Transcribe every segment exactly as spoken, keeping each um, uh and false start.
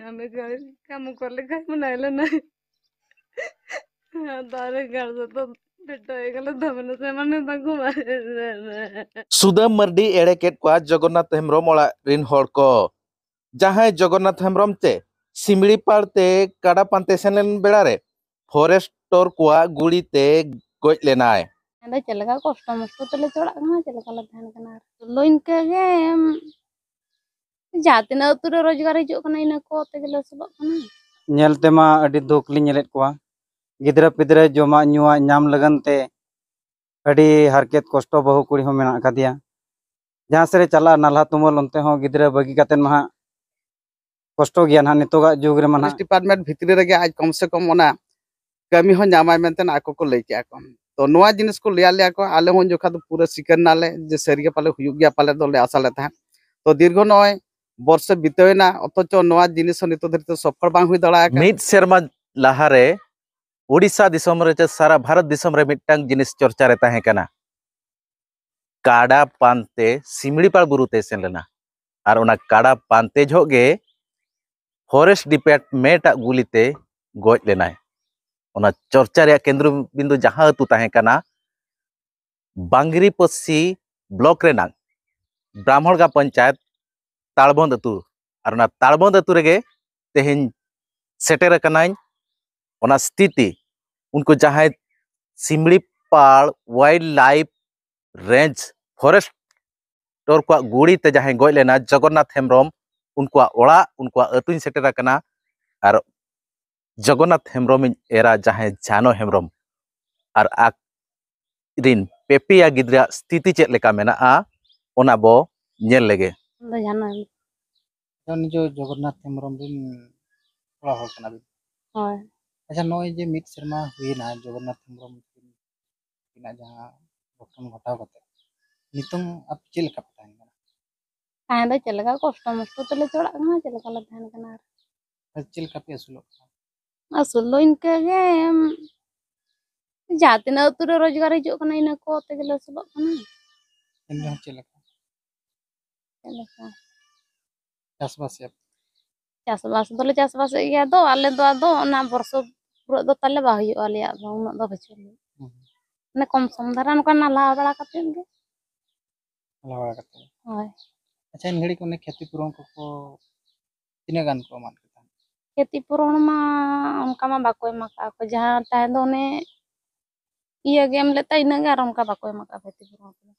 ଆମେ କାମ କଲେ ଖାଇବୁ, ନହେଲେ ନାହିଁ। ଆ, ତାର ଗାଁ ସହିତ ଭେଟ ହେଇଗଲେ ତମେ ସେମାନେ ତାକୁ ମାରିଦେବେ। ᱥᱩᱫᱟᱹᱢ ᱢᱟᱹᱨᱰᱤ ᱮᱲᱮ ᱠᱮᱫ ᱠᱚᱣᱟ ᱡᱚᱜᱚᱱᱱᱟᱛᱷ ᱦᱮᱢᱵᱨᱚᱢ ᱚᱲᱟᱜ ᱨᱤᱱ ᱦᱚᱲ ᱠᱚ᱾ ᱡᱟᱦᱟᱸᱭ ᱡᱚᱜᱚᱱᱱᱟᱛᱷ ᱦᱮᱢᱵᱨᱚᱢ ᱛᱮ ᱥᱤᱢᱲᱤᱯᱟᱲ ᱛᱮ ᱠᱟᱰᱟ ᱯᱟᱱᱛᱮ ᱥᱮᱱ ᱞᱮᱱ ᱵᱮᱲᱟ ᱨᱮ ᱯᱷᱚᱨᱮᱥᱴᱚᱨ ᱠᱚᱣᱟᱜ ᱜᱩᱲᱤ ᱛᱮ ᱜᱚᱡ ᱞᱮᱱᱟᱭ᱾ ᱟᱫᱚ ᱪᱮᱫ ᱞᱮᱠᱟ ᱠᱚᱥᱴᱚ ᱢᱚᱥᱴᱚ ᱛᱮᱞᱮ ᱪᱟᱞᱟᱜ ᱠᱟᱱᱟ, ᱪᱮᱫ ᱞᱮᱠᱟ ᱞᱮ ᱛᱟᱦᱮᱱ ᱠᱟᱱᱟ, ᱟᱨ ᱫᱚ ᱤᱱᱠᱟᱹ ᱜᱮ, ᱮᱢ, ᱡᱟᱦᱟᱸ ᱛᱤᱱᱟᱹᱜ ᱟᱹᱛᱩ ᱨᱮ ᱨᱳᱡᱽᱜᱟᱨ ᱦᱤᱡᱩᱜ ᱠᱟᱱᱟ, ᱤᱱᱟᱹ ᱠᱚ ᱛᱮᱜᱮ ᱞᱮ ᱟᱹᱥᱩᱞᱚᱜ ᱠᱟᱱᱟ᱾ ᱧᱮᱞ ᱛᱮᱢᱟ ᱟᱹᱰᱤ ᱫᱩᱠ ᱞᱤᱧ ᱧᱮᱞᱮᱫ ᱠᱚᱣᱟ᱾ ᱜᱤᱫᱽᱨᱟᱹ ᱯᱤᱫᱽᱨᱟᱹ ᱡᱚᱢᱟᱜ ᱧᱩᱣᱟᱜ ᱧᱟᱢ ᱞᱟᱹᱜᱤᱫ ᱛᱮ ᱟᱹᱰᱤ ᱦᱟᱨᱠᱮᱛ ᱠᱚᱥᱴᱚ ᱵᱟᱹᱦᱩ ᱠᱩᱲᱤ ᱦᱚᱸ ᱢᱮᱱᱟᱜ ᱟᱠᱟᱫᱮᱭᱟ᱾ ᱡᱟᱦᱟᱸ ᱥᱮᱫ ᱮ ᱪᱟᱞᱟᱜᱼᱟ, ᱱᱟᱞᱦᱟ ᱛᱩᱢᱟᱹᱞ, ᱚᱱᱛᱮ ᱦᱚᱸ ᱜᱤᱫᱽᱨᱟᱹ ᱵᱟᱹᱜᱤ ᱠᱟᱛᱮᱫ ᱢᱟ ᱦᱟᱸᱜ ᱠᱚᱥᱴᱚ ᱜᱮᱭᱟ ᱱᱟᱦᱟᱜ ᱱᱤᱛᱚᱜᱟᱜ ᱡᱩᱜᱽ ᱨᱮᱢᱟ ᱯᱷᱚᱨᱮᱥᱴ ᱱᱟᱦᱟᱜ᱾ ᱰᱤᱯᱟᱨᱴᱢᱮᱱᱴ ᱵᱷᱤᱛᱨᱤ ᱨᱮᱜᱮ ᱟᱡ ᱠᱚᱢ ᱥᱮ ᱠᱚᱢ ᱚᱱᱟ ᱠᱟᱹᱢᱤ ᱦᱚᱸ ᱧᱟᱢᱟᱭ ᱢᱮᱱᱛᱮ ᱟᱠᱚ ᱠᱚ ᱞᱟᱹᱭ ᱠᱮᱜᱼᱟ ᱠᱚ᱾ ᱛᱚ ᱱᱚᱣᱟ ᱡᱤᱱᱤᱥ ᱠᱚ ᱞᱟᱹᱭᱟᱫ ᱞᱮᱭᱟ ᱠᱚ, ᱟᱞᱮ ᱦᱚᱸ ᱩᱱ ᱡᱚᱠᱷᱟ ᱫᱚ ᱯᱩᱨᱟᱹ ᱥᱤᱠᱟᱹᱨ ᱱᱟᱞᱮ ᱡᱮ ᱥᱟᱹᱨᱤᱜᱮ ᱯᱟᱞᱮ ᱦᱩᱭᱩᱜ ᱜᱮᱭᱟ ᱯᱟᱞᱮ ᱫᱚᱞᱮ ᱟᱥᱟ ᱞᱮ ᱛᱟᱦᱮᱸᱫ᱾ ᱛᱚ ᱫᱤᱨᱜᱷᱚ ᱱᱚᱜᱼᱚᱭ ᱵᱚᱨᱥᱮ ᱵᱤᱛᱟᱹᱣᱮᱱᱟ, ᱚᱛᱷᱚᱪᱚ ᱱᱚᱣᱟ ᱡᱤᱱᱤᱥ ᱦᱚᱸ ᱱᱤᱛᱚᱜ ᱫᱷᱟᱹᱨᱤᱡ ᱛᱮ ᱥᱚᱯᱷᱚᱞ ᱵᱟᱝ ᱦᱩᱭ ᱫᱟᱲᱮ ᱟᱠᱟᱱᱟ᱾ ᱢᱤᱫ ᱥᱮᱨᱢᱟ ᱞᱟᱦᱟᱨᱮ ᱳᱰᱤᱥᱟ ᱫᱤᱥᱚᱢ ᱨᱮ ᱪᱮ ᱥᱟᱨᱟ ᱵᱷᱟᱨᱚᱛ ᱫᱤᱥᱚᱢ ᱨᱮ ᱢᱤᱫᱴᱟᱝ ᱡᱤᱱᱤᱥ ᱪᱚᱨᱪᱟ ᱨᱮ ᱛᱟᱦᱮᱸ ᱠᱟᱱᱟ, ᱠᱟᱰᱟ ᱯᱟᱱᱛᱮ ᱥᱤᱢᱲᱤᱯᱟᱲ ᱵᱩᱨᱩ ᱛᱮᱭ ᱥᱮᱱ ᱞᱮᱱᱟ᱾ ᱟᱨ ᱚᱱᱟ ᱠᱟᱰᱟ ᱯᱟᱱᱛᱮ ᱡᱚᱦᱚᱜ ᱜᱮ ᱯᱷᱚᱨᱮᱥᱴ ᱰᱤᱯᱟᱨᱴᱢᱮᱱᱴ ᱟᱜ ᱜᱩᱞᱤ ᱛᱮ ᱜᱚᱡ ᱞᱮᱱᱟᱭ᱾ ᱚᱱᱟ ᱪᱚᱨᱪᱟ ᱨᱮᱭᱟᱜ ᱠᱮᱱᱫᱨᱚ ᱵᱤᱱᱫᱩ ᱡᱟᱦᱟᱸ ᱟᱹᱛᱩ ᱛᱟᱦᱮᱸ ᱠᱟᱱᱟ, ᱵᱟᱝᱜᱽᱨᱤᱯᱚᱥᱤ ᱵᱞᱚᱠ ᱨᱮᱱᱟᱜ ᱵᱨᱟᱦᱢᱚᱬᱜᱟ ᱯᱚᱧᱪᱟᱭᱮᱛ ᱛᱟᱲᱵᱚᱸᱫ ᱟᱹᱛᱩ᱾ ᱟᱨ ᱚᱱᱟ ᱛᱟᱲᱵᱚᱸᱫ ᱟᱹᱛᱩ ᱨᱮᱜᱮ ᱛᱮᱦᱮᱧ ᱥᱮᱴᱮᱨ ᱟᱠᱟᱱᱟᱹᱧ᱾ ᱚᱱᱟ ᱥᱛᱷᱤᱛᱤ, ᱩᱱᱠᱩ ᱡᱟᱦᱟᱸᱭ ᱥᱤᱢᱲᱤᱯᱟᱲ ᱣᱟᱭᱤᱞᱰ ᱞᱟᱭᱤᱯᱷ ᱨᱮᱧᱡᱽ ᱯᱷᱚᱨᱮᱥᱴᱚᱨ ᱠᱚᱣᱟᱜ ᱜᱩᱲᱤ ᱛᱮ ᱡᱟᱦᱟᱸᱭ ᱜᱚᱡ ᱞᱮᱱᱟ ᱡᱚᱜᱚᱱᱱᱟᱛᱷ ᱦᱮᱢᱵᱨᱚᱢ, ᱩᱱᱠᱩᱣᱟᱜ ᱚᱲᱟᱜ, ᱩᱱᱠᱩᱣᱟᱜ ᱟᱹᱛᱩᱧ ᱥᱮᱴᱮᱨ ᱟᱠᱟᱱᱟ᱾ ᱟᱨ ᱡᱚᱜᱚᱱᱱᱟᱛᱷ ᱦᱮᱢᱵᱨᱚᱢᱤᱧ ᱮᱨᱟ ᱡᱟᱦᱟᱸᱭ ᱡᱷᱟᱱᱚ ᱦᱮᱢᱵᱨᱚᱢ ᱟᱨ ᱟᱠ ᱨᱤᱱ ᱯᱮ ᱯᱮᱭᱟ ᱜᱤᱫᱽᱨᱟᱹᱣᱟᱜ ᱥᱛᱷᱤᱛᱤ ᱪᱮᱫ ᱞᱮᱠᱟ ᱢᱮᱱᱟᱜᱼᱟ, ᱚᱱᱟ ᱵᱚ ᱧᱮᱞ ᱞᱮᱜᱮ᱾ ᱤᱧ ᱫᱚ ᱡᱷᱟᱱᱚ ᱦᱮᱢᱵᱨᱚᱢ᱾ ᱟᱪᱪᱷᱟ, ᱩᱱᱤ ᱡᱚ ᱡᱚᱜᱚᱱᱱᱟᱛᱷ ᱦᱮᱢᱵᱨᱚᱢ ᱨᱤᱱ ᱠᱚᱲᱟ ᱦᱚᱲ ᱠᱟᱱᱟ ᱵᱤᱱ? ᱦᱳᱭ᱾ ᱟᱪᱪᱷᱟ, ᱱᱚᱜᱼᱚᱭ ᱡᱮ ᱢᱤᱫ ᱥᱮᱨᱢᱟ ᱦᱩᱭᱮᱱᱟ ᱡᱚᱜᱚᱱᱱᱟᱛᱷ ᱦᱮᱢᱵᱨᱚᱢ ᱛᱟᱹᱠᱤᱱᱟᱜ ᱡᱟᱦᱟᱸ ᱜᱷᱚᱴᱚᱱ ᱜᱷᱚᱴᱟᱣ ᱠᱟᱛᱮ, ᱱᱤᱛᱚᱝ ᱟᱯᱮ ᱪᱮᱫ ᱞᱮᱠᱟ ᱯᱮ ᱛᱟᱦᱮᱱ ᱠᱟᱱᱟ? ᱛᱟᱦᱮᱸ ᱫᱚ ᱪᱮᱫ ᱞᱮᱠᱟ ᱠᱚᱥᱴᱚ ᱢᱚᱥᱴᱚ ᱛᱮᱞᱮ ᱪᱟᱞᱟᱜ ᱠᱟᱱᱟ, ᱪᱮᱫ ᱞᱮᱠᱟ ᱞᱮ ᱛᱟᱦᱮᱱ ᱠᱟᱱᱟ ᱟᱨ᱾ ᱟᱨ ᱪᱮᱫ ᱞᱮᱠᱟ ᱯᱮ ᱟᱹᱥᱩᱞᱚᱜ ᱠᱟᱱᱟ? ᱟᱹᱥᱩᱞ ᱫᱚ ᱤᱱᱠᱟᱹ ᱜᱮ, ᱮᱢ, ᱡᱟᱦᱟᱸ ᱛᱤᱱᱟᱹᱜ ᱟᱹᱛᱩ ᱨᱮ ᱨᱳᱡᱽᱜᱟᱨ ᱦᱤᱡᱩᱜ ᱠᱟᱱᱟ, ᱤᱱᱟᱹ ᱠᱚ ᱛᱮᱜᱮ ᱞᱮ ᱟᱹᱥᱩᱞᱚᱜ ᱠᱟᱱᱟ᱾ ᱮᱱ ᱨᱮᱦᱚᱸ ᱪᱮᱫ ᱞᱮᱠᱟ? ᱪᱮᱫ ᱞᱮᱠᱟ? ᱪᱟᱥᱵᱟᱥ ᱮᱫ? ᱪᱟᱥᱵᱟᱥ ᱫᱚᱞᱮ ᱪᱟᱥᱵᱟᱥᱮᱫ ᱜᱮᱭᱟ, ᱟᱫᱚ ᱟᱞᱮ ᱫᱚ ᱟᱫᱚ ᱚᱱᱟ ᱵᱚᱨᱥᱚ ᱯᱩᱨᱟᱹᱜ ᱫᱚ ᱛᱟᱞᱮ ᱵᱟᱝ ᱦᱩᱭᱩᱜᱼᱟ, ᱟᱞᱮᱭᱟᱜ ᱫᱚ ᱩᱱᱟᱹᱜ ᱫᱚ ᱵᱟᱹᱪᱩᱜ ᱟᱹᱱᱤᱡ᱾ ᱦᱩᱸ᱾ ᱢᱟᱱᱮ ᱠᱚᱢ ᱥᱚᱢ ᱫᱷᱟᱨᱟ ᱱᱚᱝᱠᱟ ᱱᱟᱞᱦᱟ ᱵᱟᱲᱟ ᱠᱟᱛᱮᱫ ᱜᱮ᱾ ᱱᱟᱞᱦᱟ ᱵᱟᱲᱟ ᱠᱟᱛᱮᱫ᱾ ᱦᱳᱭ᱾ ᱟᱪᱪᱷᱟ, ᱮᱱ ᱜᱷᱟᱹᱲᱤᱡ ᱚᱱᱮ ᱠᱷᱮᱛᱤ ᱯᱩᱨᱚᱱ ᱠᱚᱠᱚ ᱛᱤᱱᱟᱹᱜ ᱜᱟᱱ ᱠᱚ ᱮᱢᱟᱫ ᱯᱮ ᱛᱟᱦᱮᱸᱫ? ᱠᱷᱮᱛᱤ ᱯᱩᱨᱚᱱ ᱢᱟ ᱚᱱᱠᱟ ᱢᱟ ᱵᱟᱠᱚ ᱮᱢ ᱟᱠᱟᱫ ᱠᱚ, ᱡᱟᱦᱟᱸ ᱛᱟᱦᱮᱸ ᱫᱚ ᱚᱱᱮ ᱤᱭᱟᱹ ᱜᱮ ᱮᱢ ᱞᱮᱫ ᱛᱟᱦᱮᱸ, ᱤᱱᱟᱹᱜ ᱜᱮ, ᱟᱨ ᱚᱱᱠᱟ ᱵᱟᱠᱚ ᱮᱢ ᱟᱠᱟᱫ ᱠᱷᱮᱛᱤ ᱯᱩᱨᱚᱱ ᱠᱚᱫᱚ᱾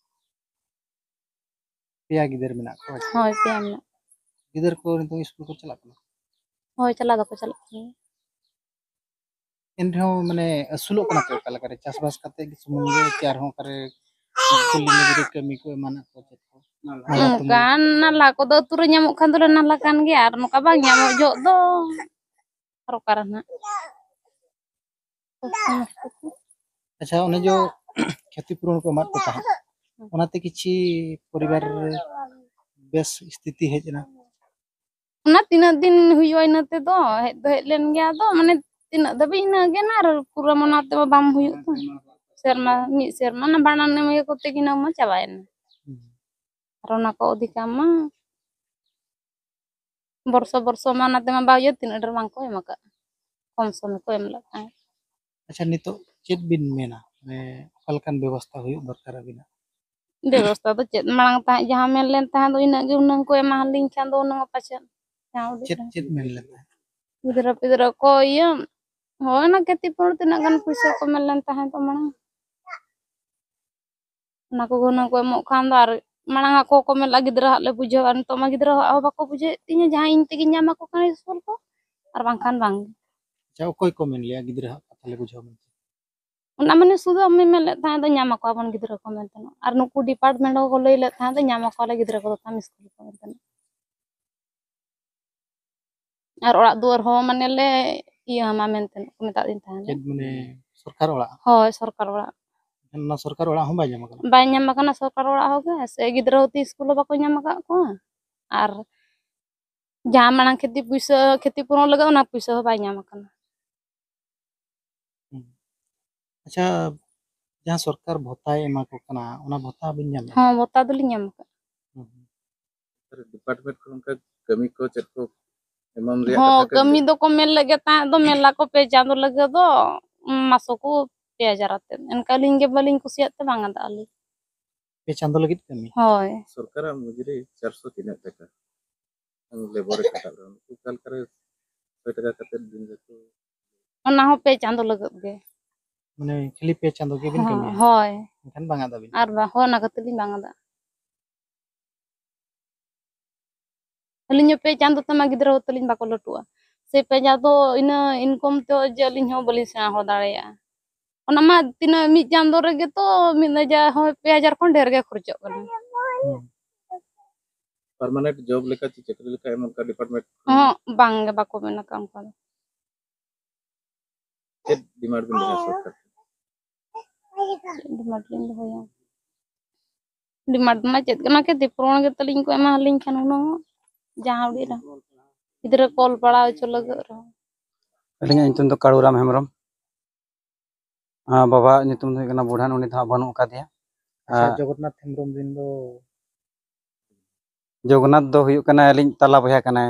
ᱯᱮᱭᱟ ᱜᱤᱫᱟᱹᱨ ᱢᱮᱱᱟᱜ ᱠᱚᱣᱟ? ᱦᱳᱭ, ᱯᱮᱭᱟ ᱢᱮᱱᱟᱜ᱾ ᱜᱤᱫᱟᱹᱨ ᱠᱚ ᱱᱤᱛᱚᱝ ᱥᱠᱩᱞ ᱠᱚ ᱪᱟᱞᱟᱜ ᱠᱟᱱᱟ? ᱦᱳᱭ, ᱪᱟᱞᱟᱣ ᱫᱚᱠᱚ ᱪᱟᱞᱟᱜ ᱠᱟᱱ ᱜᱮᱭᱟ᱾ ᱮᱱ ᱨᱮᱦᱚᱸ ᱢᱟᱱᱮ ᱟᱹᱥᱩᱞᱚᱜ ᱠᱟᱱᱟ ᱯᱮ ᱚᱠᱟ ᱞᱮᱠᱟᱨᱮ? ᱪᱟᱥᱵᱟᱥ ᱠᱟᱛᱮ ᱜᱮ ᱥᱩᱢᱩᱝ ᱜᱮ, ᱪᱮ ᱟᱨᱦᱚᱸ ᱚᱠᱟᱨᱮ ᱠᱩᱞᱦᱤ ᱢᱩᱫᱽᱨᱮ ᱠᱟᱹᱢᱤ ᱠᱚ ᱮᱢᱟᱱᱟᱜ ᱠᱚ ᱪᱮᱫ ᱠᱚ? ᱱᱟᱞᱦᱟ ᱛᱩᱢᱟᱹᱞ? ᱚᱱᱠᱟᱱ ᱱᱟᱞᱦᱟ ᱠᱚᱫᱚ ᱟᱹᱛᱩ ᱨᱮ ᱧᱟᱢᱚᱜ ᱠᱷᱟᱱ ᱫᱚᱞᱮ ᱱᱟᱞᱦᱟ ᱠᱟᱱ ᱜᱮᱭᱟ, ᱟᱨ ᱱᱚᱝᱠᱟ ᱵᱟᱝ ᱧᱟᱢᱚᱜ ᱡᱚᱦᱚᱜ ᱫᱚ ᱟᱨ ᱚᱠᱟᱨᱮ ᱱᱟᱜ᱾ ᱟᱪᱪᱷᱟ, ᱚᱱᱮ ᱡᱚ ᱠᱷᱮᱛᱤ ᱯᱩᱨᱚᱱ ᱠᱚ ᱮᱢᱟᱫ ᱠᱚ ᱛᱟᱦᱮᱸᱫ, ᱚᱱᱟᱛᱮ ᱠᱤᱪᱷᱤ ᱯᱚᱨᱤᱵᱟᱨ ᱨᱮ ᱵᱮᱥ ᱥᱛᱷᱤᱛᱤ ᱦᱮᱡ ᱮᱱᱟ? ᱚᱱᱟ ᱛᱤᱱᱟᱹᱜ ᱫᱤᱱ ᱦᱩᱭᱩᱜᱼᱟ, ᱤᱱᱟᱹ ᱛᱮᱫᱚ ᱦᱮᱡ ᱫᱚ ᱦᱮᱡ ᱞᱮᱱ ᱜᱮᱭᱟ, ᱟᱫᱚ ᱢᱟᱱᱮ ᱛᱤᱱᱟᱹᱜ ᱫᱷᱟᱹᱵᱤᱡ ᱤᱱᱟᱹᱜ ᱜᱮ ᱱᱟ, ᱟᱨ ᱯᱩᱨᱟᱹ ᱢᱟ ᱚᱱᱟ ᱛᱮᱢᱟ ᱵᱟᱢ ᱦᱩᱭᱩᱜ ᱛᱚ᱾ ᱥᱮᱨᱢᱟ, ᱢᱤᱫ ᱥᱮᱨᱢᱟ ᱚᱱᱟ ᱵᱷᱟᱸᱰᱟᱱ ᱮᱢ ᱤᱭᱟᱹ ᱠᱚᱛᱮ ᱜᱮ ᱤᱱᱟᱹ ᱢᱟ ᱪᱟᱵᱟᱭᱮᱱᱟ᱾ ᱦᱩᱸ᱾ ᱟᱨ ᱚᱱᱟ ᱠᱚ ᱤᱫᱤ ᱠᱟᱜ ᱢᱟ ᱵᱚᱨᱥᱚ ᱵᱚᱨᱥᱚ ᱢᱟ ᱚᱱᱟ ᱛᱮᱢᱟ ᱵᱟᱭ ᱦᱩᱭᱩᱜ, ᱛᱤᱱᱟᱹᱜ ᱰᱷᱮᱨ ᱵᱟᱝ ᱠᱚ ᱮᱢ ᱟᱠᱟᱫᱼᱟ, ᱠᱚᱢ ᱥᱚᱢ ᱜᱮᱠᱚ ᱮᱢ ᱞᱮᱫ ᱛᱟᱦᱮᱸᱫ᱾ ᱟᱪᱪᱷᱟ, ᱱᱤᱛᱚᱜ ᱪᱮᱫ ᱵᱤᱱ ᱢᱮᱱᱟ, ᱢᱟᱱᱮ ᱚᱠᱟ ᱞᱮᱠᱟᱱ ᱵᱮᱵᱚᱥᱛᱷᱟ ᱦᱩᱭᱩᱜ ᱫᱚᱨᱠᱟᱨ ᱟᱹᱵᱤᱱᱟᱜ? ᱵᱮᱵᱚᱥᱛᱷᱟ ᱫᱚ ᱪᱮᱫ ᱢᱟᱲᱟᱝ ᱛᱟᱦᱮᱸᱫ ᱡᱟᱦᱟᱸ ᱢᱮᱱ ᱞᱮᱱ ᱛᱟᱦᱮᱸᱫ ᱫᱚ ᱤᱱᱟᱹᱜ ᱜᱮ ᱦᱩᱱᱟᱹᱝ ᱠᱚ ᱮᱢᱟ ᱞᱤᱧ ᱠᱷᱟᱱ ᱫᱚ ᱦᱩᱱᱟᱹᱝ ᱯᱟᱪᱮᱫ ᱡᱟᱦᱟᱸ ᱩᱰᱤᱡ ᱪᱮᱫ, ᱪᱮᱫ ᱢᱮᱱ ᱞᱮᱱ ᱛᱟᱦᱮᱸᱫ? ᱜᱤᱫᱽᱨᱟᱹ ᱯᱤᱫᱽᱨᱟᱹ ᱠᱚ ᱤᱭᱟᱹ, ᱦᱳᱭ, ᱚᱱᱟ ᱠᱷᱮᱛᱤ ᱯᱩᱨᱚᱱ ᱛᱤᱱᱟᱹᱜ ᱜᱟᱱ ᱯᱩᱭᱥᱟᱹ ᱠᱚ ᱢᱮᱱ ᱞᱮᱱ ᱛᱟᱦᱮᱸᱫ ᱫᱚ ᱢᱟᱲᱟᱝ᱾ ᱚᱱᱟ ᱠᱚ ᱦᱩᱱᱟᱹᱝ ᱠᱚ ᱮᱢᱚᱜ ᱠᱷᱟᱱ ᱫᱚ, ᱟᱨ ᱢᱟᱲᱟᱝ ᱟᱠᱚ ᱠᱚ ᱢᱮᱱ ᱞᱮᱫᱼᱟ ᱜᱤᱫᱽᱨᱟᱹ ᱦᱟᱸᱜ ᱞᱮ ᱵᱩᱡᱷᱟᱹᱣᱟ, ᱱᱤᱛᱚᱜ ᱢᱟ ᱜᱤᱫᱽᱨᱟᱹ ᱦᱟᱸᱜ ᱦᱚᱸ ᱵᱟᱠᱚ ᱵᱩᱡᱷᱟᱹᱣᱮᱫ ᱛᱤᱧᱟᱹ, ᱡᱟᱦᱟᱸ ᱤᱧ ᱛᱮᱜᱮᱧ ᱧᱟᱢ ᱟᱠᱚ ᱠᱟᱱᱟ ᱥᱠᱩᱞ ᱠᱚ, ᱟᱨ ᱵᱟᱝᱠᱷᱟᱱ ᱵᱟᱝ᱾ ᱟᱪᱪᱷᱟ, ᱚᱠᱚᱭ ᱠᱚ ᱢᱮᱱ ᱞᱮᱜᱼᱟ ᱜᱤᱫᱽᱨᱟᱹ ᱦᱟᱸᱜ ᱠᱟᱛᱷᱟ ᱞᱮ ᱵᱩᱡᱷᱟᱹᱣᱟ ᱢᱮᱱᱛᱮ? ᱚᱱᱟ ᱢᱟᱱᱮ ᱥᱩᱫᱷᱩ ᱟᱢᱮᱢ ᱢᱮᱱ ᱞᱮᱫ ᱛᱟᱦᱮᱸᱫ ᱫᱚ ᱧᱟᱢ ᱟᱠᱚᱣᱟ ᱵᱚᱱ ᱜᱤᱫᱽᱨᱟᱹ ᱠᱚ ᱢᱮᱱᱛᱮ, ᱟᱨ ᱱᱩᱠᱩ ᱰᱤᱯᱟᱨᱴᱢᱮᱱᱴ ᱦᱚᱸᱠᱚ ᱞᱟᱹᱭ ᱞᱮᱫ ᱛᱟᱦᱮᱸᱫ ᱫᱚ ᱧᱟᱢ ᱟᱠᱚᱣᱟᱞᱮ ᱜᱤᱫᱽᱨᱟᱹ ᱠᱚᱫᱚ ᱛᱟᱢ ᱥᱠᱩᱞ ᱠᱚ ᱢᱮᱱᱛᱮ᱾ ᱟᱨ ᱚᱲᱟᱜ ᱫᱩᱣᱟᱹᱨ ᱦᱚᱸ ᱢᱟᱱᱮ ᱞᱮ ᱤᱭᱟᱹ ᱟᱢᱟ ᱢᱮᱱᱛᱮ ᱠᱚ ᱢᱮᱛᱟᱫ ᱫᱤᱧ ᱛᱟᱦᱮᱸᱫ᱾ ᱪᱮᱫ ᱢᱟᱱᱮ ᱥᱚᱨᱠᱟᱨ ᱚᱲᱟᱜ? ᱦᱳᱭ, ᱥᱚᱨᱠᱟᱨ ᱚᱲᱟᱜ᱾ ᱚᱱᱟ ᱥᱚᱨᱠᱟᱨ ᱚᱲᱟᱜ ᱦᱚᱸ ᱵᱟᱭ ᱧᱟᱢ ᱟᱠᱟᱱᱟ? ᱵᱟᱭ ᱧᱟᱢ ᱟᱠᱟᱱᱟ ᱥᱚᱨᱠᱟᱨ ᱚᱲᱟᱜ ᱦᱚᱸ ᱜᱮ, ᱥᱮ ᱜᱤᱫᱽᱨᱟᱹ ᱦᱚᱸ ᱛᱤᱥ ᱥᱠᱩᱞ ᱦᱚᱸ ᱵᱟᱠᱚ ᱧᱟᱢ ᱟᱠᱟᱫ ᱠᱚᱣᱟ, ᱟᱨ ᱡᱟᱦᱟᱸ ᱢᱟᱲᱟᱝ ᱠᱷᱮᱛᱤ ᱯᱩᱭᱥᱟᱹ, ᱠᱷᱮᱛᱤ ᱯᱩᱨᱚᱱ ᱞᱟᱹᱜᱤᱫ ᱚᱱᱟ ᱯᱩᱭᱥᱟᱹ ᱦᱚᱸ ᱵᱟᱭ ᱧᱟᱢ ᱟᱠᱟᱱᱟ᱾ ᱦᱩᱸ᱾ ᱟᱪᱪᱷᱟ, ᱡᱟᱦᱟᱸ ᱥᱚᱨᱠᱟᱨ ᱵᱷᱚᱛᱟᱭ ᱮᱢᱟ ᱠᱚ ᱠᱟᱱᱟ, ᱚᱱᱟ ᱵᱷᱚᱛᱟ ᱵᱤᱱ ᱧᱟᱢ ᱮᱫᱟ? ᱦᱚᱸ, ᱵᱷᱚᱛᱟ ᱫᱚᱞᱤᱧ ᱧᱟᱢ ᱟᱠᱟᱫ᱾ ᱦᱩᱸ᱾ ᱰᱤᱯᱟᱨᱴᱢᱮᱱᱴ ᱠᱷᱚᱱ ᱚᱱᱠᱟ ᱠᱟᱹᱢᱤ ᱠᱚ ᱪᱮᱫ ᱠᱚ ᱮᱢᱟᱢ ᱨᱮᱭᱟᱜ ᱦᱚᱸ, ᱠᱟᱛᱷᱟ ᱠᱚ ᱠᱟᱹᱢᱤ ᱞᱟᱹᱭ? ᱫᱚᱠᱚ ᱢᱮᱱ ᱞᱮᱫ ᱜᱮ ᱛᱟᱦᱮᱸᱫ ᱫᱚ, ᱢᱮᱱ ᱞᱟᱠᱚ ᱯᱮ ᱪᱟᱸᱫᱚ ᱞᱟᱹᱜᱤᱫ ᱫᱚ, ᱩᱢ, ᱢᱟᱥᱚ ᱠᱚ ᱯᱮ ᱦᱟᱡᱟᱨ ᱟᱛᱮᱫ᱾ ᱮᱱᱠᱟ ᱟᱹᱞᱤᱧ ᱜᱮ ᱵᱟᱹᱞᱤᱧ ᱠᱩᱥᱤᱭᱟᱜ ᱛᱮ ᱵᱟᱝ ᱟᱫᱟᱜ ᱟᱹᱞᱤᱧ᱾ ᱯᱮ ᱪᱟᱸᱫᱚ ᱞᱟᱹᱜᱤᱫ ᱠᱟᱹᱢᱤ? ᱦᱳᱭ᱾ ᱥᱚᱨᱠᱟᱨᱟᱜ ᱢᱚᱡᱩᱨᱤ ᱪᱟᱨᱥᱚ ᱛᱤᱱᱟᱹᱜ ᱴᱟᱠᱟ? ᱞᱮᱵᱚᱨ ᱮ ᱠᱷᱟᱴᱟᱜ ᱨᱮᱦᱚᱸ ᱩᱱᱠᱩ ᱚᱠᱟ ᱞᱮᱠᱟᱨᱮ ᱥᱚᱭ ᱴᱟᱠᱟ ᱠᱟᱛᱮᱫ ᱫᱤᱱ ᱨᱮᱠᱚ ᱚᱱᱟ ᱦᱚᱸ ᱯᱮ ᱪᱟᱸᱫᱚ ᱞᱟᱹᱜᱤᱫ ᱜᱮ᱾ ᱢᱟᱱᱮ ᱠᱷᱟᱹᱞᱤ ᱯᱮ ᱪᱟᱸᱫᱚ ᱜᱮᱵᱤᱱ ᱦᱚᱸ, ᱠᱟᱹᱢᱤᱭᱟ? ᱦᱳᱭ᱾ ᱮᱱᱠᱷᱟᱱ ᱵᱟᱝ ᱟᱫᱟ ᱵᱤᱱ? ᱟᱨ ᱵᱟ-, ᱦᱳᱭ, ᱚᱱᱟ ᱠᱷᱟᱹᱛᱤᱨ ᱞᱤᱧ ᱵᱟᱝ ᱟᱫᱟ᱾ ᱟᱹᱞᱤᱧ ᱦᱚᱸ ᱯᱮ ᱪᱟᱸᱫᱚ ᱛᱮᱢᱟ ᱜᱤᱫᱽᱨᱟᱹ ᱦᱚᱸ ᱛᱟᱹᱞᱤᱧ ᱵᱟᱠᱚ ᱞᱟᱹᱴᱩᱜᱼᱟ᱾ ᱥᱮ ᱯᱮ ᱪᱟᱸᱫᱚ ᱤᱱᱟᱹ ᱤᱱᱠᱚᱢ ᱛᱮ ᱡᱮ ᱟᱹᱞᱤᱧ ᱦᱚᱸ ᱵᱟᱹᱞᱤᱧ ᱥᱮᱬᱟ ᱦᱚᱲ ᱫᱟᱲᱮᱭᱟᱜᱼᱟ᱾ ᱚᱱᱟ ᱢᱟ ᱛᱤᱱᱟᱹᱜ ᱢᱤᱫ ᱪᱟᱸᱫᱚ ᱨᱮᱜᱮ ᱛᱚ ᱢᱤᱫ ᱦᱟᱡᱟᱨ ᱦᱚᱸ ᱯᱮ ᱦᱟᱡᱟᱨ ᱠᱷᱚᱱ ᱰᱷᱮᱨ ᱜᱮ ᱠᱷᱚᱨᱪᱚᱜ ᱠᱟᱱᱟ᱾ ᱦᱩᱸ᱾ ᱯᱟᱨᱢᱟᱱᱮᱱᱴ ᱡᱚᱵ ᱞᱮᱠᱟ ᱪᱮ ᱪᱟᱹᱠᱨᱤ ᱞᱮᱠᱟ ᱮᱢ ᱚᱱᱠᱟ ᱰᱤᱯᱟᱨᱴᱢᱮᱱᱴ ᱠᱷᱚᱱ? ᱦᱚᱸ, ᱵᱟᱝ ᱜᱮ, ᱵᱟᱠᱚ ᱢᱮᱱ ᱟᱠᱟᱫ ᱚᱱᱠᱟ ᱫᱚ᱾ ᱪᱮᱫ ᱰᱤᱢᱟᱱᱰ ᱵᱤᱱ ᱫᱚᱦᱚᱭᱟ ᱥᱚᱨᱠᱟᱨ ᱴᱷᱮᱱ? ᱪᱮᱫ ᱰᱤᱢᱟᱱᱰ ᱞᱤᱧ ᱫᱚᱦᱚᱭᱟ? ᱰᱤᱢᱟᱱᱰ ᱢᱟ ᱪᱮᱫ ᱠᱟᱱᱟ, ᱠᱷᱮᱛᱤ ᱯᱩᱨᱚᱱ ᱜᱮ ᱛᱟᱹᱞᱤᱧ ᱠᱚ ᱮᱢᱟ ᱦᱟᱹᱞᱤᱧ ᱠᱷᱟᱱ ᱦᱩᱱᱟᱹᱝ ᱡᱟᱦᱟᱸ ᱩᱰᱤᱡ ᱨᱮᱦᱚᱸ ᱜᱤᱫᱽᱨᱟᱹ ᱠᱚ ᱚᱞ ᱯᱟᱲᱦᱟᱣ ᱦᱚᱪᱚ ᱞᱟᱹᱜᱤᱫ ᱨᱮᱦᱚᱸ᱾ ᱟᱹᱞᱤᱧᱟᱜ ᱧᱩᱛᱩᱢ ᱫᱚ ᱠᱟᱲᱩᱨᱟᱢ ᱦᱮᱢᱵᱨᱚᱢ᱾ ᱟᱨ ᱵᱟᱵᱟᱣᱟᱜ ᱧᱩᱛᱩᱢ ᱫᱚ ᱦᱩᱭᱩᱜ ᱠᱟᱱᱟ ᱵᱩᱰᱷᱟᱱ, ᱩᱱᱤ ᱫᱚ ᱦᱟᱸᱜ ᱵᱟᱹᱱᱩᱜ ᱟᱠᱟᱫᱮᱭᱟ᱾ ᱟᱪᱪᱷᱟ, ᱟᱨ ᱡᱚᱜᱚᱱᱱᱟᱛᱷ ᱦᱮᱢᱵᱨᱚᱢ ᱨᱮᱱ ᱫᱚ? ᱡᱚᱜᱚᱱᱱᱟᱛᱷ ᱫᱚ ᱦᱩᱭᱩᱜ ᱠᱟᱱᱟᱭ ᱟᱹᱞᱤᱧ ᱛᱟᱞᱟ ᱵᱚᱭᱦᱟ ᱠᱟᱱᱟᱭ,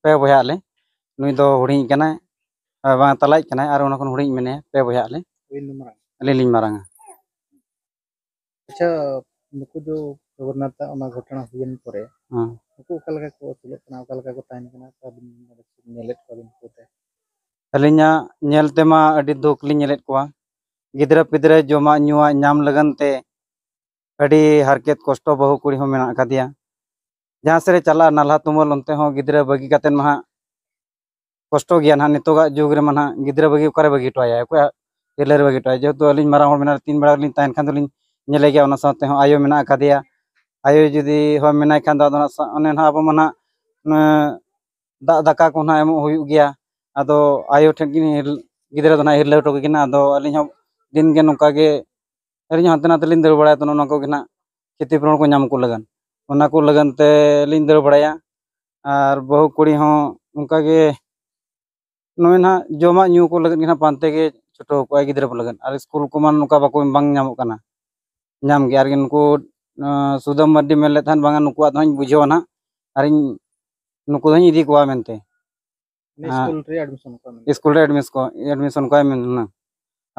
ᱯᱮ ᱵᱚᱭᱦᱟᱜ ᱟᱞᱮ᱾ ᱱᱩᱭ ᱫᱚ ᱦᱩᱰᱤᱧ ᱠᱟᱱᱟᱭ, ᱟᱨ ᱵᱟᱝ ᱛᱟᱞᱟᱭᱤᱡ ᱠᱟᱱᱟᱭ, ᱟᱨ ᱚᱱᱟ ᱠᱷᱚᱱ ᱦᱩᱰᱤᱧ ᱢᱮᱱᱟᱭᱟ, ᱯᱮ ᱵᱚᱭᱦᱟᱜ ᱟᱞᱮ᱾ ᱟᱹᱵᱤᱱ ᱫᱚ ᱢᱟᱨᱟᱝ? ᱟᱹᱞᱤᱧ ᱞᱤᱧ ᱢᱟᱨᱟᱝᱟ᱾ ᱟᱪᱪᱷᱟ, ᱱᱩᱠᱩ ᱫᱚ ᱡᱚᱜᱚᱱᱱᱟᱛᱷ ᱟᱜ ᱚᱱᱟ ᱜᱷᱚᱴᱚᱱᱟ ᱦᱩᱭᱮᱱ ᱯᱚᱨᱮ ᱦᱮᱸ᱾ ᱱᱩᱠᱩ ᱚᱠᱟ ᱞᱮᱠᱟ ᱠᱚ ᱟᱹᱥᱩᱞᱚᱜ ᱠᱟᱱᱟ, ᱚᱠᱟ ᱞᱮᱠᱟ ᱠᱚ ᱛᱟᱦᱮᱱ ᱠᱟᱱᱟ, ᱟᱹᱵᱤᱱ ᱧᱮᱞᱮᱫ ᱠᱚᱣᱟ ᱵᱤᱱ ᱪᱤᱠᱟᱹᱛᱮ? ᱟᱹᱞᱤᱧᱟᱜ ᱧᱮᱞ ᱛᱮᱢᱟ ᱟᱹᱰᱤ ᱫᱩᱠ ᱞᱤᱧ ᱧᱮᱞᱮᱫ ᱠᱚᱣᱟ᱾ ᱜᱤᱫᱽᱨᱟᱹ ᱯᱤᱫᱽᱨᱟᱹ ᱡᱚᱢᱟᱜ ᱧᱩᱣᱟᱜ ᱧᱟᱢ ᱞᱟᱹᱜᱤᱫ ᱛᱮ ᱟᱹᱰᱤ ᱦᱟᱨᱠᱮᱛ ᱠᱚᱥᱴᱚ ᱵᱟᱹᱦᱩ ᱠᱩᱲᱤ ᱦᱚᱸ ᱢᱮᱱᱟᱜ ᱟᱠᱟᱫᱮᱭᱟ᱾ ᱡᱟᱦᱟᱸ ᱥᱮᱫ ᱨᱮ ᱪᱟᱞᱟᱜᱼᱟ ᱱᱟᱞᱦᱟ ᱛᱩᱢᱟᱹᱞ, ᱚᱱᱛᱮ ᱦᱚᱸ ᱜᱤᱫᱽᱨᱟᱹ ᱵᱟᱹᱜᱤ ᱠᱟᱛᱮᱫ ᱢᱟ ᱦᱟᱸᱜ ᱠᱚᱥᱴᱚ ᱜᱮᱭᱟ ᱱᱟᱦᱟᱜ᱾ ᱱᱤᱛᱚᱜᱟᱜ ᱡᱩᱜᱽ ᱨᱮᱢᱟ ᱱᱟᱦᱟᱜ ᱜᱤᱫᱽᱨᱟᱹ ᱵᱟᱹᱜᱤ ᱚᱠᱟᱨᱮ ᱵᱟᱹᱜᱤ ᱦᱚᱴᱚ ᱟᱭᱟ? ᱚᱠᱚᱭᱟᱜ ᱦᱤᱨᱞᱟᱹ ᱨᱮ ᱵᱟᱹᱜᱤ ᱦᱚᱴᱚ ᱟᱭᱟ? ᱡᱮᱦᱮᱛᱩ ᱟᱹᱞᱤᱧ ᱢᱟᱨᱟᱝ ᱦᱚᱲ ᱢᱮᱱᱟᱜ ᱨᱮ ᱛᱤᱱ ᱵᱮᱲᱟ ᱞᱤᱧ ᱛᱟᱦᱮᱱ ᱠᱷᱟᱱ ᱫᱚᱞᱤᱧ ᱧᱮᱞᱮ ᱜᱮᱭᱟ, ᱚᱱᱟ ᱥᱟᱶᱛᱮ ᱦᱚᱸ ᱟᱭᱳ ᱢᱮᱱᱟᱜ ᱟᱠᱟᱫᱮᱭᱟ᱾ ᱟᱭᱳ ᱡᱩᱫᱤ ᱦᱚᱸ ᱢᱮᱱᱟᱭ ᱠᱷᱟᱱ ᱫᱚ ᱟᱫᱚ ᱱᱟᱜ ᱥᱟ-, ᱚᱱᱮ ᱱᱟᱦᱟᱜ ᱟᱵᱚ ᱢᱟ ᱱᱟᱦᱟᱜ, ᱱᱚᱣᱟ ᱫᱟᱜ ᱫᱟᱠᱟ ᱠᱚ ᱱᱟᱦᱟᱜ ᱮᱢᱚᱜ ᱦᱩᱭᱩᱜ ᱜᱮᱭᱟ᱾ ᱟᱫᱚ ᱟᱭᱳ ᱴᱷᱮᱱ ᱜᱮ ᱜᱤᱫᱽᱨᱟᱹ ᱫᱚ ᱱᱟᱦᱟᱜ ᱦᱤᱨᱞᱟᱹ ᱦᱚᱴᱚ ᱠᱟᱹᱠᱤᱱᱟ᱾ ᱟᱫᱚ ᱟᱹᱞᱤᱧ ᱦᱚᱸ ᱫᱤᱱ ᱜᱮ ᱱᱚᱝᱠᱟ ᱜᱮ ᱟᱹᱞᱤᱧ ᱦᱚᱸ ᱦᱟᱱᱛᱮ ᱱᱟᱛᱮ ᱞᱤᱧ ᱫᱟᱹᱲ ᱵᱟᱲᱟᱭᱟ, ᱛᱚ ᱱᱚᱜᱼᱚ ᱱᱚᱣᱟ ᱠᱚᱜᱮ ᱱᱟᱦᱟᱜ ᱠᱷᱮᱛᱤ ᱯᱩᱨᱚᱱ ᱠᱚ ᱧᱟᱢ ᱠᱚ ᱞᱟᱹᱜᱤᱫ, ᱚᱱᱟ ᱠᱚ ᱞᱟᱹᱜᱤᱫ ᱛᱮ ᱞᱤᱧ ᱫᱟᱹᱲ ᱵᱟᱲᱟᱭᱟ᱾ ᱟᱨ ᱵᱟᱹᱦᱩ ᱠᱩᱲᱤ ᱦᱚᱸ ᱚᱱᱠᱟ ᱜᱮ ᱱᱚᱜᱼᱚᱭ ᱱᱟᱦᱟᱜ ᱡᱚᱢᱟᱜ ᱧᱩ ᱠᱚ ᱞᱟᱹᱜᱤᱫ ᱜᱮ ᱱᱟᱦᱟᱜ ᱯᱟᱱᱛᱮ ᱜᱮ ᱪᱷᱩᱴᱟᱹᱣ ᱠᱚᱜᱼᱟᱭ ᱜᱤᱫᱽᱨᱟᱹ ᱠᱚ ᱞᱟᱹᱜᱤᱫ᱾ ᱟᱨ ᱥᱠᱩᱞ ᱠᱚᱢᱟ ᱱᱚᱝᱠᱟ ᱵᱟᱠᱚ, ᱵᱟᱝ ᱧᱟᱢᱚᱜ ᱠᱟᱱᱟ, ᱧᱟᱢ ᱜᱮ᱾ ᱟᱨ ᱱᱩᱠᱩ, ᱟᱸ, ᱥᱩᱫᱟᱹᱢ ᱢᱟᱨᱰᱤ ᱢᱮᱱ ᱞᱮᱫ ᱛᱟᱦᱮᱸᱫ, ᱵᱟᱝᱟ ᱱᱩᱠᱩᱣᱟᱜ ᱫᱚ ᱦᱟᱸᱜ ᱤᱧ ᱵᱩᱡᱷᱟᱹᱣᱟ ᱱᱟᱦᱟᱜ, ᱟᱨᱤᱧ ᱱᱩᱠᱩ ᱫᱚᱧ ᱤᱫᱤ ᱠᱚᱣᱟ ᱢᱮᱱᱛᱮ᱾ ᱢᱟᱱᱮ ᱦᱮᱸ᱾ ᱥᱠᱩᱞ ᱨᱮ ᱮᱰᱢᱤᱥᱚᱱ ᱠᱚ ᱮᱢ ᱞᱮᱫᱟ? ᱥᱠᱩᱞ ᱨᱮ ᱮᱰᱢᱤᱥ ᱠᱚ, ᱮᱰᱢᱤᱥᱚᱱ ᱠᱚ ᱮᱢ ᱞᱮᱱᱟ᱾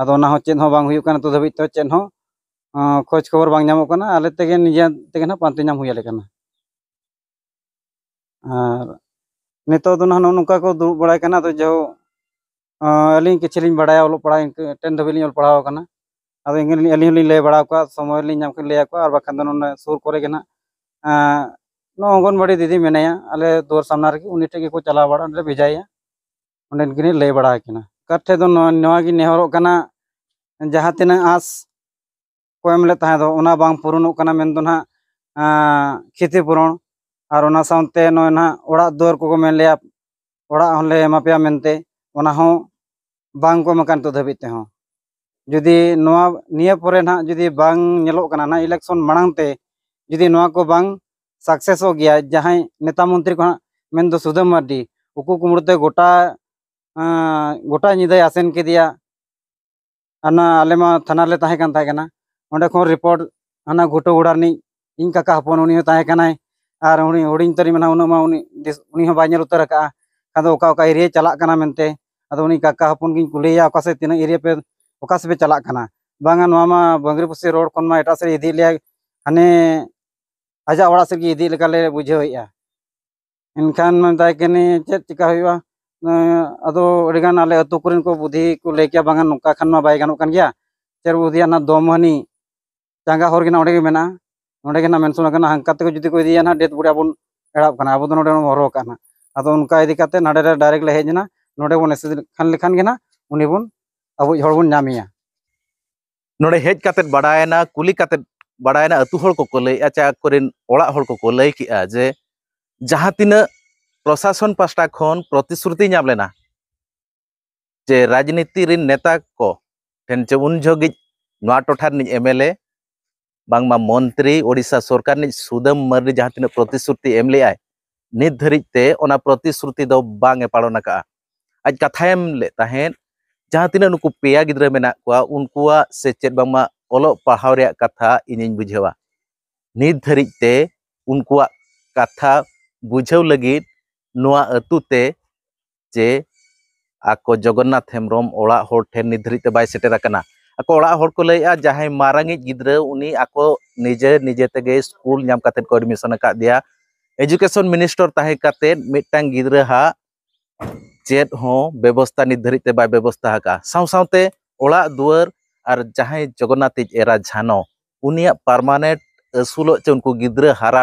ᱟᱫᱚ ᱚᱱᱟ ᱦᱚᱸ ᱪᱮᱫ ᱦᱚᱸ ᱵᱟᱝ ᱦᱩᱭᱩᱜ ᱠᱟᱱᱟ ᱱᱤᱛᱚᱜ ᱫᱷᱟᱹᱵᱤᱡ ᱛᱮ, ᱪᱮᱫ ᱦᱚᱸ, ᱟᱸ, ᱠᱷᱳᱡᱽ ᱠᱷᱚᱵᱚᱨ ᱵᱟᱝ ᱧᱟᱢᱚᱜ ᱠᱟᱱᱟ᱾ ᱟᱞᱮ ᱛᱮᱜᱮ ᱱᱤᱡᱮ ᱛᱮᱜᱮ ᱱᱟᱦᱟᱜ ᱯᱟᱱᱛᱮ ᱧᱟᱢ ᱦᱩᱭ ᱟᱞᱮ ᱠᱟᱱᱟ᱾ ᱟᱨ ᱱᱤᱛᱚᱜ ᱫᱚ ᱱᱟᱦᱟᱜ ᱱᱚᱜᱼᱚ ᱱᱚᱝᱠᱟ ᱠᱚ ᱫᱩᱲᱩᱵ ᱵᱟᱲᱟᱭ ᱠᱟᱱᱟ᱾ ᱟᱫᱚ ᱡᱟᱭᱦᱳᱠ, ᱟᱸ, ᱟᱹᱞᱤᱧ ᱠᱤᱪᱷᱩ ᱞᱤᱧ ᱵᱟᱲᱟᱭᱟ, ᱚᱞᱚᱜ ᱯᱟᱲᱦᱟᱣ ᱤᱱᱠᱟᱹ ten ᱫᱷᱟᱹᱵᱤᱡ ᱞᱤᱧ ᱚᱞ ᱯᱟᱲᱦᱟᱣ ᱟᱠᱟᱱᱟ᱾ ᱟᱫᱚ ᱮᱱᱠᱷᱟᱱ ᱟᱹᱞᱤᱧ ᱦᱚᱸᱞᱤᱧ ᱞᱟᱹᱭ ᱵᱟᱲᱟ ᱟᱠᱚᱣᱟ, ᱥᱚᱢᱚᱭ ᱞᱤᱧ ᱧᱟᱢ ᱠᱷᱟᱱ ᱞᱟᱹᱭ ᱟᱠᱚᱣᱟ, ᱟᱨ ᱵᱟᱠᱷᱟᱱ ᱫᱚ ᱱᱚᱰᱮ ᱥᱩᱨ ᱠᱚᱨᱮ ᱜᱮ ᱱᱟᱦᱟᱜ, ᱟᱸ, ᱱᱚᱣᱟ ᱚᱝᱜᱚᱱᱵᱟᱲᱤ ᱫᱤᱫᱤ ᱢᱮᱱᱟᱭᱟ, ᱟᱞᱮ ᱫᱩᱣᱟᱹᱨ ᱥᱟᱢᱱᱟ ᱨᱮᱜᱮ, ᱩᱱᱤ ᱴᱷᱮᱱ ᱜᱮᱠᱚ ᱪᱟᱞᱟᱣ ᱵᱟᱲᱟᱜᱼᱟ, ᱚᱸᱰᱮ ᱵᱷᱮᱡᱟᱭᱮᱭᱟ, ᱚᱸᱰᱮᱱ ᱠᱤᱱ ᱞᱟᱹᱭ ᱵᱟᱲᱟ ᱟᱹᱠᱤᱱᱟ᱾ ᱥᱚᱨᱠᱟᱨ ᱴᱷᱮᱱ ᱫᱚ ᱱᱚᱣᱟ, ᱱᱚᱣᱟ ᱜᱮ ᱱᱮᱦᱚᱨᱚᱜ ᱠᱟᱱᱟ, ᱡᱟᱦᱟᱸ ᱛᱤᱱᱟᱹᱜ ᱟᱸᱥ ᱠᱚ ᱮᱢ ᱞᱮᱫ ᱛᱟᱦᱮᱸ ᱫᱚ, ᱚᱱᱟ ᱵᱟᱝ ᱯᱩᱨᱩᱱᱚᱜ ᱠᱟᱱᱟ ᱢᱮᱱᱫᱚ ᱱᱟᱦᱟᱜ, ᱟᱸ, ᱠᱷᱤᱛᱤ ᱯᱩᱨᱚᱱ, ᱟᱨ ᱚᱱᱟ ᱥᱟᱶᱛᱮ ᱱᱚᱜᱼᱚᱭ ᱱᱟᱦᱟᱜ ᱚᱲᱟᱜ ᱫᱩᱣᱟᱹᱨ ᱠᱚᱠᱚ ᱢᱮᱱ ᱞᱮᱭᱟ, ᱚᱲᱟᱜ ᱦᱚᱸᱞᱮ ᱮᱢᱟ ᱯᱮᱭᱟ ᱢᱮᱱᱛᱮ, ᱚᱱᱟ ᱦᱚᱸ ᱵᱟᱝ ᱠᱚ ᱮᱢ ᱟᱠᱟᱱ ᱱᱤᱛᱚᱜ ᱫᱷᱟᱹᱵᱤᱡ ᱛᱮᱦᱚᱸ᱾ ᱡᱩᱫᱤ ᱱᱚᱣᱟ, ᱱᱤᱭᱟᱹ ᱯᱚᱨᱮ ᱱᱟᱦᱟᱜ ᱡᱩᱫᱤ ᱵᱟᱝ ᱧᱮᱞᱚᱜ ᱠᱟᱱᱟ ᱱᱟᱦᱟᱜ, election ᱢᱟᱲᱟᱝ ᱛᱮ ᱡᱩᱫᱤ ᱱᱚᱣᱟ ᱠᱚ ᱵᱟᱝ successᱚᱜ ᱜᱮᱭᱟ, ᱡᱟᱦᱟᱸᱭ ᱱᱮᱛᱟ ᱢᱚᱱᱛᱨᱤ ᱠᱚ ᱦᱟᱸᱜ ᱢᱮᱱᱫᱚ ᱥᱩᱫᱟᱹᱢ ᱢᱟᱨᱰᱤ, ᱩᱠᱩ ᱠᱩᱢᱲᱩ ᱛᱮ ᱜᱚᱴᱟ, ᱟᱸ, ᱜᱚᱴᱟ ᱧᱤᱫᱟᱹᱭ ᱟᱥᱮᱱ ᱠᱮᱫᱮᱭᱟ᱾ ᱦᱟᱱᱟ ᱟᱞᱮ ᱢᱟ ᱛᱷᱟᱱᱟ ᱨᱮᱞᱮ ᱛᱟᱦᱮᱸ ᱠᱟᱱ ᱛᱟᱦᱮᱸ ᱠᱟᱱᱟ, ᱚᱸᱰᱮ ᱠᱷᱚᱱ report ᱦᱟᱱᱟ ᱜᱷᱩᱴᱩ ᱜᱚᱲᱟ ᱨᱤᱱᱤᱡ ᱤᱧ ᱠᱟᱠᱟ ᱦᱚᱯᱚᱱ, ᱩᱱᱤ ᱦᱚᱸ ᱛᱟᱦᱮᱸ ᱠᱟᱱᱟᱭ, ᱟᱨ ᱩᱱᱤ ᱦᱩᱰᱤᱧ ᱩᱛᱟᱹᱨᱤᱡ ᱢᱮᱱᱟᱜᱼᱟ, ᱩᱱᱟᱹᱜ ᱢᱟ ᱩᱱᱤ ᱫᱤᱥ-, ᱩᱱᱤ ᱦᱚᱸ ᱵᱟᱭ ᱧᱮᱞ ᱩᱛᱟᱹᱨ ᱟᱠᱟᱫᱼᱟ᱾ ᱟᱫᱚ ᱚᱠᱟ ᱚᱠᱟ area ᱪᱟᱞᱟᱜ ᱠᱟᱱᱟ ᱢᱮᱱᱛᱮ, ᱟᱫᱚ ᱩᱱᱤ ᱠᱟᱠᱟ ᱦᱚᱯᱚᱱ ᱜᱤᱧ ᱠᱩᱞᱤᱭᱮᱭᱟ, "ᱚᱠᱟ ᱥᱮᱫ ᱛᱤᱱᱟᱹᱜ area ᱯᱮ, ᱚᱠᱟ ᱥᱮᱫ ᱯᱮ ᱪᱟᱞᱟᱜ ᱠᱟᱱᱟ?" "ᱵᱟᱝᱟ, ᱱᱚᱣᱟ ᱢᱟ ᱵᱟᱝᱨᱤᱯᱚᱥᱤ road ᱠᱷᱚᱱ ᱢᱟ ᱮᱴᱟᱜ ᱥᱮᱫ ᱤᱫᱤᱭᱮᱫ ᱞᱮᱭᱟ, ᱦᱟᱱᱮ ᱟᱡᱟᱜ ᱚᱲᱟᱜ ᱥᱮᱫ ᱜᱮ ᱤᱫᱤᱭᱮᱫ ᱞᱮᱠᱟ ᱞᱮ ᱵᱩᱡᱷᱟᱹᱣᱮᱫᱼᱟ᱾" ᱮᱱᱠᱷᱟᱱ ᱢᱮᱛᱟᱭ ᱠᱟᱹᱱᱟᱹᱧ, "ᱪᱮᱫ ᱪᱤᱠᱟ ᱦᱩᱭᱩᱜᱼᱟ?" ᱮᱸ, ᱟᱫᱚ ᱟᱹᱰᱤᱜᱟᱱ ᱟᱞᱮ ᱟᱹᱛᱩ ᱠᱚᱨᱮᱱ ᱠᱚ ᱵᱩᱫᱷᱤ ᱠᱚ ᱞᱟᱹᱭ ᱠᱮᱭᱟ, "ᱵᱟᱝᱟ, ᱱᱚᱝᱠᱟ ᱠᱷᱟᱱ ᱢᱟ ᱵᱟᱭ ᱜᱟᱱᱚᱜ ᱠᱟᱱ ᱜᱮᱭᱟ, ᱪᱮᱫ ᱵᱩᱫᱷᱤᱭᱟ, ᱚᱱᱟ ᱫᱚᱢᱦᱟᱹᱱᱤ ᱪᱟᱸᱜᱟ ᱦᱚᱨ ᱜᱮ ᱱᱟᱜ ᱚᱸᱰᱮ ᱜᱮ ᱢᱮᱱᱟᱜᱼᱟ, ᱱᱚᱸᱰᱮ ᱜᱮ ᱱᱟᱜ mention ᱟᱠᱟᱱᱟ, ᱦᱟᱱᱠᱟ ᱛᱮᱠᱚ ᱡᱩᱫᱤ ᱠᱚ ᱤᱫᱤᱭᱟ ᱱᱟᱜ, death body ᱟᱵᱚᱱ ᱮᱲᱟᱜ ᱠᱟᱱᱟ, ᱟᱵᱚ ᱫᱚ ᱱᱚᱸᱰᱮ ᱵᱚᱱ ᱦᱚᱨᱦᱚ ᱠᱟᱜᱼᱟ ᱱᱟᱜ᱾" ᱟᱫᱚ ᱚᱱᱠᱟ ᱤᱫᱤ ᱠᱟᱛᱮ ᱱᱟᱰᱮ ᱨᱮ direct ᱞᱮ ᱦᱮᱡ ᱮᱱᱟ, ᱱᱚᱸᱰᱮ ᱵᱚᱱ ᱮᱥᱮᱫ ᱠᱷᱟᱱ ᱞᱮᱠᱷᱟᱱ ᱜᱮ ᱱᱟᱜ ᱩᱱᱤ ᱵᱚᱱ, ᱟᱵᱚᱭᱤᱡ ᱦᱚᱲ ᱵᱚᱱ ᱧᱟᱢᱮᱭᱟ᱾ ᱱᱚᱰᱮ ᱦᱮᱡ ᱠᱟᱛᱮᱫ ᱵᱟᱰᱟᱭᱮᱱᱟ, ᱠᱩᱞᱤ ᱠᱟᱛᱮᱫ ᱵᱟᱰᱟᱭᱮᱱᱟ, ᱟᱹᱛᱩ ᱦᱚᱲ ᱠᱚᱠᱚ ᱞᱟᱹᱭᱮᱫᱼᱟ, ᱪᱮ ᱟᱠᱚᱨᱮᱱ ᱚᱲᱟᱜ ᱦᱚᱲ ᱠᱚᱠᱚ ᱞᱟᱹᱭ ᱠᱮᱜᱼᱟ ᱡᱮ ᱡᱟᱦᱟᱸ ᱛᱤᱱᱟᱹᱜ ᱯᱨᱚᱥᱟᱥᱚᱱ ᱯᱟᱥᱴᱟ ᱠᱷᱚᱱ ᱯᱨᱚᱛᱤᱥᱨᱩᱛᱤ ᱧᱟᱢ ᱞᱮᱱᱟ ᱡᱮ ᱨᱟᱡᱽᱱᱤᱛᱤ ᱨᱮᱱ ᱱᱮᱛᱟ ᱠᱚ ᱴᱷᱮᱱ, ᱪᱮ ᱩᱱ ᱡᱚᱦᱚᱜᱤᱡ ᱱᱚᱣᱟ ᱴᱚᱴᱷᱟ ᱨᱤᱱᱤᱡ MLA, ᱵᱟᱝᱢᱟ ᱢᱚᱱᱛᱨᱤ, ᱳᱰᱤᱥᱟ ᱥᱚᱨᱠᱟᱨ ᱨᱤᱱᱤᱡ ᱥᱩᱫᱟᱹᱢ ᱢᱟᱨᱰᱤ ᱡᱟᱦᱟᱸ ᱛᱤᱱᱟᱹᱜ ᱯᱨᱚᱛᱤᱥᱨᱩᱛᱤ ᱮᱢ ᱞᱮᱜᱼᱟᱭ, ᱱᱤᱛ ᱫᱷᱟᱹᱨᱤᱡ ᱛᱮ ᱚᱱᱟ ᱯᱨᱚᱛᱤᱥᱨᱩᱛᱤ ᱫᱚ ᱵᱟᱝ ᱮ ᱯᱟᱞᱚᱱ ᱟᱠᱟᱫᱼᱟ᱾ ᱟᱡ ᱠᱟᱛᱷᱟᱭ ᱮᱢ ᱞᱮᱫ ᱛᱟᱦᱮᱸᱫ, ᱡᱟᱦᱟᱸ ᱛᱤᱱᱟᱹᱜ ᱱᱩᱠᱩ ᱯᱮᱭᱟ ᱜᱤᱫᱽᱨᱟᱹ ᱢᱮᱱᱟᱜ ᱠᱚᱣᱟ, ᱩᱱᱠᱩᱣᱟᱜ ᱥᱮᱪᱮᱫ ᱵᱟᱝᱢᱟ ᱚᱞᱚᱜ ᱯᱟᱲᱦᱟᱣ ᱨᱮᱭᱟᱜ ᱠᱟᱛᱷᱟ ᱤᱧᱤᱧ ᱵᱩᱡᱷᱟᱹᱣᱟ᱾ ᱱᱤᱛ ᱫᱷᱟᱹᱨᱤᱡ ᱛᱮ ᱩᱱᱠᱩᱣᱟᱜ ᱠᱟᱛᱷᱟ ᱵᱩᱡᱷᱟᱹᱣ ᱞᱟᱹᱜᱤᱫ ᱱᱚᱣᱟ ᱟᱹᱛᱩ ᱛᱮ ᱡᱮ ᱟᱠᱚ ᱡᱚᱜᱚᱱᱱᱟᱛᱷ ᱦᱮᱢᱵᱨᱚᱢ ᱚᱲᱟᱜ ᱦᱚᱲ ᱴᱷᱮᱱ ᱱᱤᱛ ᱫᱷᱟᱹᱨᱤᱡ ᱛᱮ ᱵᱟᱭ ᱥᱮᱴᱮᱨ ᱟᱠᱟᱱᱟ᱾ ᱟᱠᱚ ᱚᱲᱟᱜ ᱦᱚᱲ ᱠᱚ ᱞᱟᱹᱭᱮᱫᱼᱟ, ᱡᱟᱦᱟᱸᱭ ᱢᱟᱨᱟᱝᱤᱡ ᱜᱤᱫᱽᱨᱟᱹ ᱩᱱᱤ ᱟᱠᱚ ᱱᱤᱡᱮ ᱱᱤᱡᱮ ᱛᱮᱜᱮ ᱥᱠᱩᱞ ᱧᱟᱢ ᱠᱟᱛᱮᱫ ᱠᱚ ᱮᱰᱢᱤᱥᱚᱱ ᱟᱠᱟᱫᱮᱭᱟ᱾ ᱮᱰᱩᱠᱮᱥᱚᱱ ᱢᱤᱱᱤᱥᱴᱟᱨ ᱛᱟᱦᱮᱸ ᱠᱟᱛᱮᱫ ᱢᱤᱫᱴᱟᱝ ᱜᱤᱫᱽᱨᱟᱹ ᱦᱟᱜ ᱪᱮᱫ ᱦᱚᱸ ᱵᱮᱵᱚᱥᱛᱷᱟ ᱱᱤᱛ ᱫᱷᱟᱹᱨᱤᱡ ᱛᱮ ᱵᱟᱭ ᱵᱮᱵᱚᱥᱛᱷᱟ ᱟᱠᱟᱫᱼᱟ᱾ ᱥᱟᱶ ᱥᱟᱶᱛᱮ ᱚᱲᱟᱜ ᱫᱩᱣᱟᱹᱨ ᱟᱨ ᱡᱟᱦᱟᱸᱭ ᱡᱚᱜᱚᱱᱱᱟᱛᱷᱤᱡ ᱮᱨᱟ ᱡᱷᱟᱱᱚ, ᱩᱱᱤᱭᱟᱜ ᱯᱟᱨᱢᱟᱱᱮᱱᱴ ᱟᱹᱥᱩᱞᱚᱜ ᱪᱮ ᱩᱱᱠᱩ ᱜᱤᱫᱽᱨᱟᱹ ᱦᱟᱨᱟ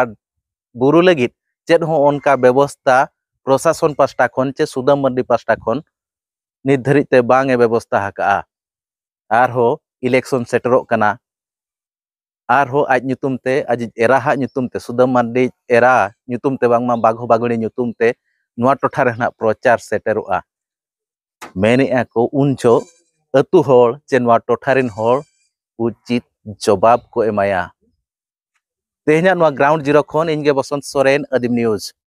ᱵᱩᱨᱩ ᱞᱟᱹᱜᱤᱫ ᱪᱮᱫ ᱦᱚᱸ ᱚᱱᱠᱟ ᱵᱮᱵᱚᱥᱛᱷᱟ ᱯᱨᱚᱥᱟᱥᱚᱱ ᱯᱟᱥᱴᱟ ᱠᱷᱚᱱ ᱪᱮ ᱥᱩᱫᱟᱹᱢ ᱢᱟᱨᱰᱤ ᱯᱟᱥᱴᱟ ᱠᱷᱚᱱ ᱱᱤᱛ ᱫᱷᱟᱹᱨᱤᱡ ᱛᱮ ᱵᱟᱝ ᱮ ᱵᱮᱵᱚᱥᱛᱷᱟ ᱟᱠᱟᱫᱼᱟ᱾ ᱟᱨᱦᱚᱸ ᱤᱞᱮᱠᱥᱚᱱ ᱥᱮᱴᱮᱨᱚᱜ ᱠᱟᱱᱟ, ᱟᱨᱦᱚᱸ ᱟᱡ ᱧᱩᱛᱩᱢ ᱛᱮ, ᱟᱡᱤᱡ ᱮᱨᱟᱦᱟᱜ ᱧᱩᱛᱩᱢ ᱛᱮ, ᱥᱩᱫᱟᱹᱢ ᱢᱟᱨᱰᱤ ᱮᱨᱟ ᱧᱩᱛᱩᱢ ᱛᱮ, ᱵᱟᱝᱢᱟ ᱵᱟᱜᱷᱚ ᱵᱟᱜᱽᱲᱤ ᱧᱩᱛᱩᱢ ᱛᱮ ᱱᱚᱣᱟ ᱴᱚᱴᱷᱟ ᱨᱮ ᱱᱟᱜ ᱯᱨᱚᱪᱟᱨ ᱥᱮᱴᱮᱨᱚᱜᱼᱟ᱾ ᱢᱮᱱᱮᱜᱼᱟ ᱠᱚ ᱩᱱ ᱡᱚᱦᱚᱜ ᱟᱹᱛᱩ ᱦᱚᱲ ᱪᱮ ᱱᱚᱣᱟ ᱴᱚᱴᱷᱟ ᱨᱮᱱ ᱦᱚᱲ ᱩᱪᱤᱛ ᱡᱚᱵᱟᱵ ᱠᱚ ᱮᱢᱟᱭᱟ᱾ ᱛᱮᱦᱮᱧᱟᱜ ᱱᱚᱣᱟ ᱜᱨᱟᱣᱩᱱᱰ ᱡᱤᱨᱳ ᱠᱷᱚᱱ ᱤᱧ ᱜᱮ ᱵᱚᱥᱚᱱᱛ ᱥᱚᱨᱮᱱ, ᱟᱹᱫᱤᱢ ᱱᱤᱭᱩᱡᱽ᱾